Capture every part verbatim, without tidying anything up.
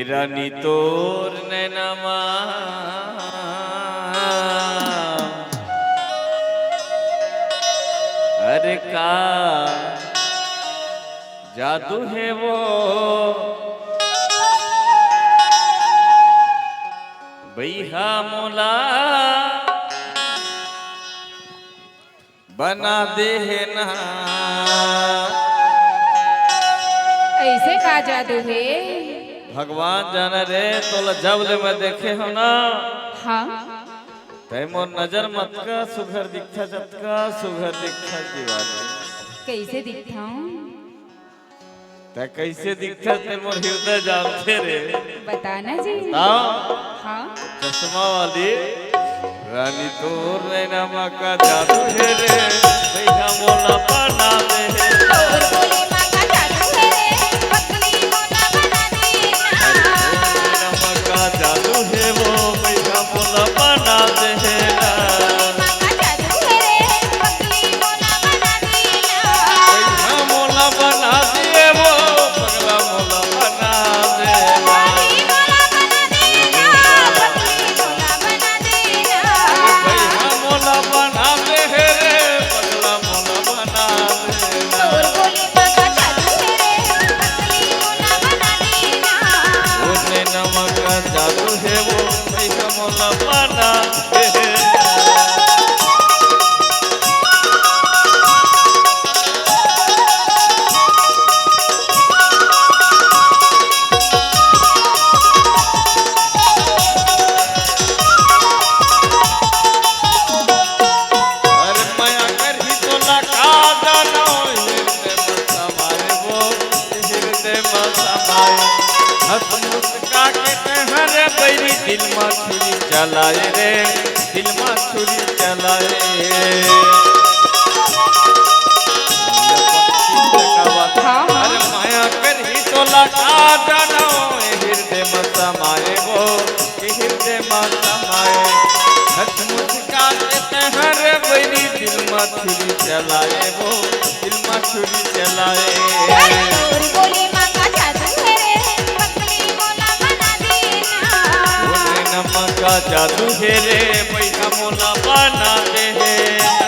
रानी तोर नैना मा, अरे का जादू हे वो, बइहा मोला बना दे हे ना। अइसे का जादू हे? भगवान जाने रे, तोला जब ले मैं देखे हंव ना, हाँ। तैं मोर नजर म अतका सुघर दिखथस, अतका सुघर दिखथस दीवानी। कइसे दिखथंव? तैं कइसे दिखथस, तैं मोर हिरदय जानथे रे। बता ना जी। बताओ। हाँ। चश्मा वाली। रानी तोर नैना मा का जादू हे रे, बइहा मोला बना दे हे। तोर बोली मा का जादू हे रे, पगली मोला बना दे ना। रानी तोर नैना मा का जादू हे वो, बइहा मोला बना दे हे ना। बइहा मोला बना दे वो, पगला मोला बना दे। बइहा मोला बना दे हे रे, पगला मोला बना दे। तोर नैना मा का जादू हे वो, बइहा मोला बना दे। अरे मया करही तोला का जानो, हिरदे म समाए वो, हिरदे म समाए। हंस मुस्का के तैं हर बइरी, दिल मा छुरी चलाए रे, दिल मा छुरी चलाए। हाँ, हाँ। अरे मया करही तोला का जानो, हिरदे म समाए वो, हिरदे म समाए। हंस मुस्का के तैं हर बइरी, दिल मा छुरी चलाए वो, दिल मा छुरी चलाए। तोर बोली मा का जादू हे रे, पगली मोला बना दे ना। तोर नैना मा का जादू हे रे, बइहा मोला बना दे हे ना।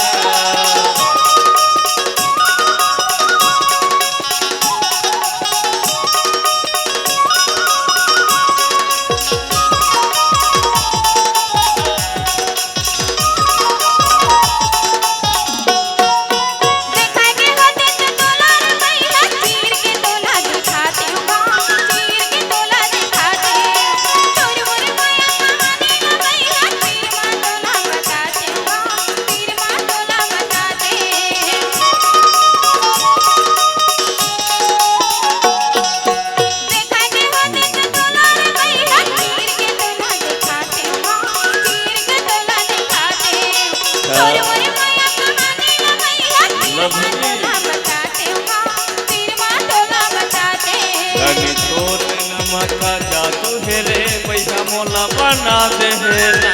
रानी तोर नैना मा का जादू हे रे, बइहा मोला बना दे हे ना।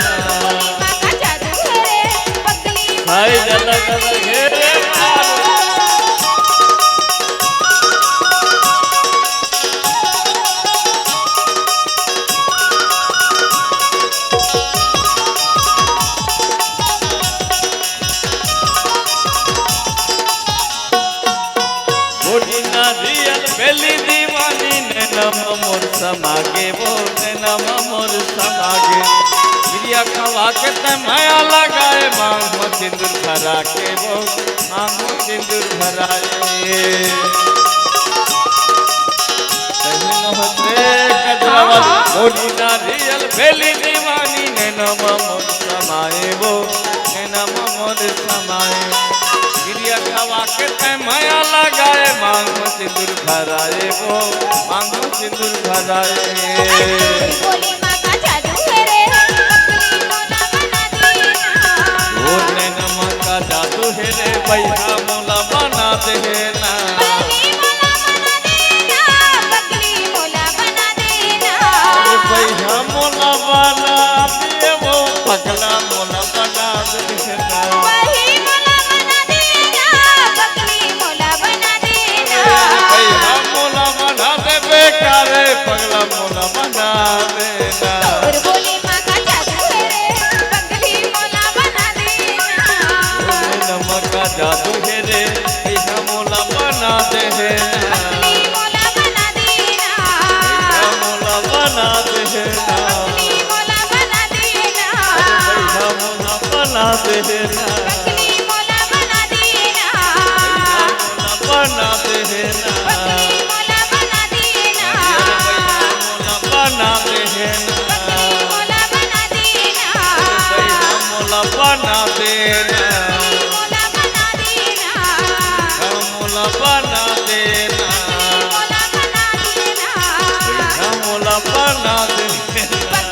हाय जला जला हे रे। गोरी नारियल बेली दीवानी, नैना म मोर समा गे वो, नैना म मोर समा गे। किरिया खवा के तैं मया लगाए, मांग म सिंदूर भरा के वो, मांग म सिंदूर भराए। सही न होत रे कजरावा, हाँ, हाँ। गोरी नारियल बेली दीवानी, नैना म मोर समाए वो, नैना म मोर समाए। किरिया खवा के तैं मया लगाए, मांग म सिंदूर भराए वो, मांग म सिंदूर भराए। बोली माँ का जादू हे रे, पगली मोला बना दे ना। ओ नैना मा का जादू हे रे, बइहा मोला बना दे ना। बइहा मोला बना दे ना, पगली मोला बना दे ना। अरे बइहा मोला बना दे वो, पगला मोला बना दे ना। बइहा मोला बना दे ना, पगली मोला बना दे ना। अरे बइहा मोला बना दे बेकार, पगला मोला बना जादू हे रे, भैया मोला बना दे हे ना। पत्नी मोला बना देना। भैया मोला बना दे हे ना। पत्नी मोला बना देना। अरे भैया मोला बना दे हे ना। पत्नी मोला बना देना। भैया मोला बना दे हे ना। पत्नी मोला बना देना। अरे भैया मोला बना दे हे ना। पत्नी मोला बना देना। अरे भैया मोला बना दे ना। पत्नी मोला बना देना। भैया मोला बना दे ना। पत्नी मोला बना देना। भैया मोला बना दे ना।